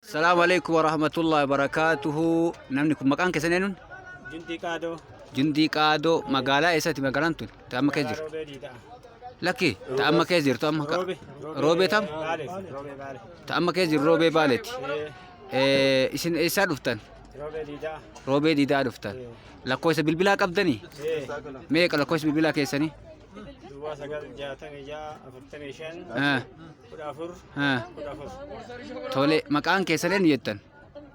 Salaamu alaikum warahmatullahi wabarakaatuhu. Namni kun maqaan keessan eenyuun? Jundii Qaadoo. Jundii Qaadoo magaalaa eessatti magaalaan tun? Ta amma keessa jirtu. Roobee Diidaa. Lakki ta amma keessa jirtu amma. Roobee. Roobee tam? Baale. Roobee Baale. Ta amma keessa jirtu Roobee Baaleeti. Isin eessaa dhuftan? Roobee Diidaa. Roobee Diidaa dhuftan. Lakkoofsa bilbilaa qabdanii? Meeqa lakkoofsa bilbilaa keessanii? Duwwaa 9 66 45 14 14. Tole, maqaan keessan eenyu jettan?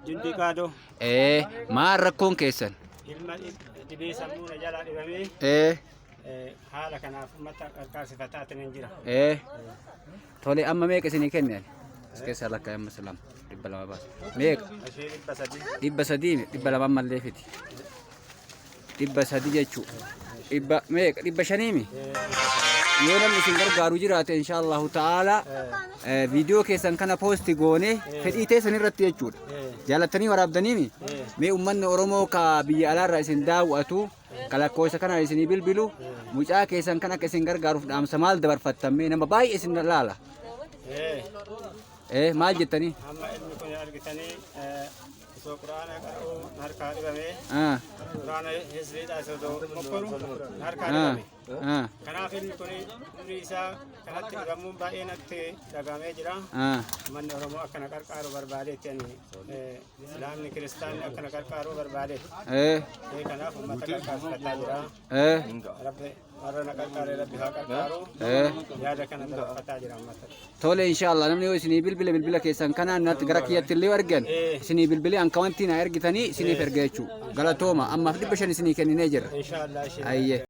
Jundii Qaadoo. Maal rakkoon keessan? Ilma dhibee sammuu na jalaa dhibamee haala kanaaf uummata qarqaarsifataatiin hin jira. Tole, amma meeqa isinii kenne? As keessaa lakkaa amma lama 200 baasa. Meeqa? Ishee 300. 300, 200 ammallee fidi. 300 jechuu. Dhibba meeqa? Dhibba shaniimi? Yoo namni isin gargaaru jiraate, insha Allahu ta'ala, viidiyoo keessan kana post goone fedhii teessan irratti jechuudha. Jaalattanii waraabdaniimi? Mee uummanni Oromoo ka biyya alaarraa isin daawwatu, ka lakkoofsa kanaan isinii bilbilu, mucaa keessan kan akka isin gargaaruuf dhaamsa maal dabarfattan? Mee nama baay'ee isin laala. Maal jettanii? Amma ilmi kun argitanii osoo quraana qara'uu harkaa dhibamee, quraana hizbiidhaa osoo mokkoru harkaa dhibame. Kanaaf ilmi kun umrii isaa kanatti dhibamuun baay'ee natti dhagahamee jira. Uummanni Oromoo akkana qarqaaru barbaadeetti ani Islaamni Kiristaanni akkana qarqaaru barbaadeetti. Kanaaf uummata qarqaarsifataa jira. Rabbi warra na qarqaare Rabbi haa qarqaaru. Yaada kana dabarfataa jira uummata. Tole, inshallah, namni yoo isinii bilbile bilbila keessan kanaan natti gara kiyyatti illee yoo ergan, isinii bilbilee an kawantii na ergitanii isiniif erga jechuu. Galatooma, ammaaf 500 isinii kenninee jirra. Inshallah ishee. Ayyee.